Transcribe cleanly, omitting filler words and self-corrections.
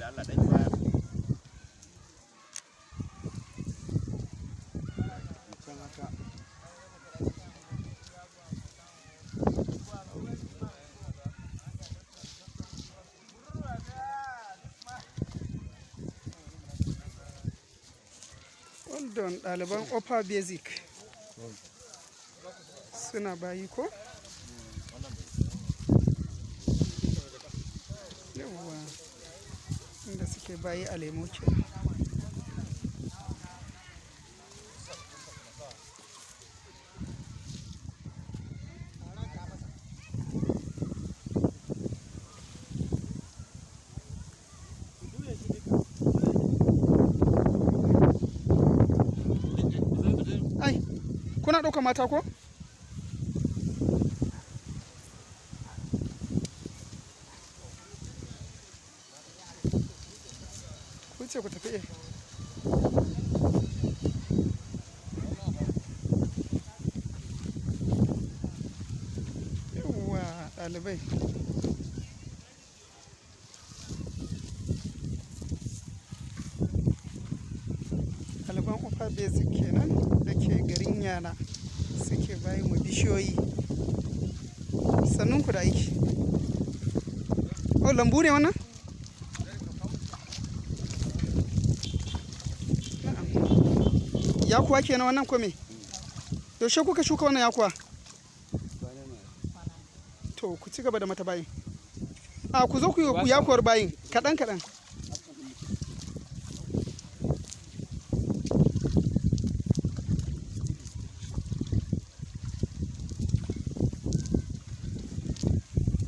Allah dan baya. Can haka. Well done, ɗaliban upper basic suna bayi ko? Yawwa, inda suke bayi a lemo kenan. Ai, kuna ɗaukar mata ko? Ku ce ku tafi eh. Yawwa, ɗalibai. Ɗaliban upper basic kenan da ke garin Yana suke bayi mu bishiyoyi. Sannun ku da aiki. Oh, lambu ne wannan? Na'am. Yakuwa kenan wannan ko me? Yaushe kuka shuka wannan yakuwa? To, ku ci gaba da mata bayin. A ku zo ku yi yakuwar bayin kaɗan kaɗan.